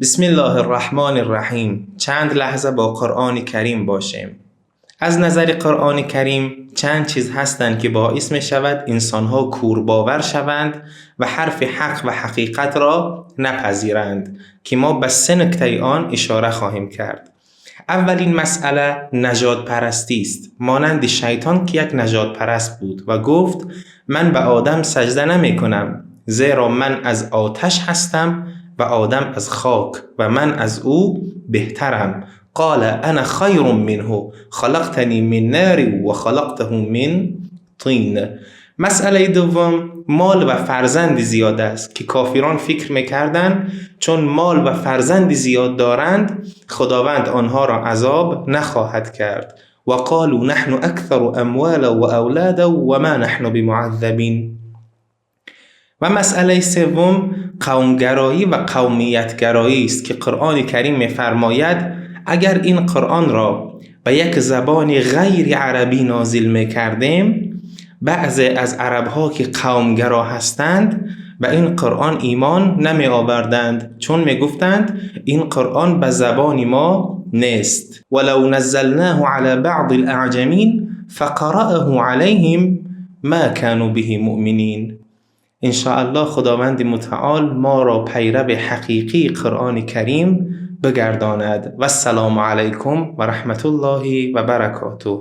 بسم الله الرحمن الرحیم. چند لحظه با قرآن کریم باشیم. از نظر قرآن کریم چند چیز هستند که باعث می شود انسانها کورباور شوند و حرف حق و حقیقت را نپذیرند که ما به سه نکته آن اشاره خواهیم کرد. اولین مسئله نژاد پرستی است، مانند شیطان که یک نژاد پرست بود و گفت من به آدم سجده نمی کنم، زیرا من از آتش هستم و آدم از خاک و من از او بهترم. قال انا خیر منه خلقتنی من نار و خلقته من طین. مسئله دوم مال و فرزند زیاد است که کافران فکر میکردند چون مال و فرزند زیاد دارند خداوند آنها را عذاب نخواهد کرد. و قالوا نحن اکثر اموالا و اولادا و ما نحن بمعذبین. و مسئله سوم قومگرایی و قومیتگرایی است که قرآن کریم میفرماید اگر این قرآن را به یک زبان غیر عربی نازل میکردیم، بعضی از عربها که قومگرا هستند به این قرآن ایمان نمی آوردند، چون می گفتند این قرآن به زبان ما نیست. ولو نزلناه علی بعض الاعجمین فقرأه علیهم ما كانوا به مؤمنین. ان شاء الله خداوند متعال ما را پیرو حقیقی قرآن کریم بگرداند. و السلام علیکم و رحمت الله و برکاته.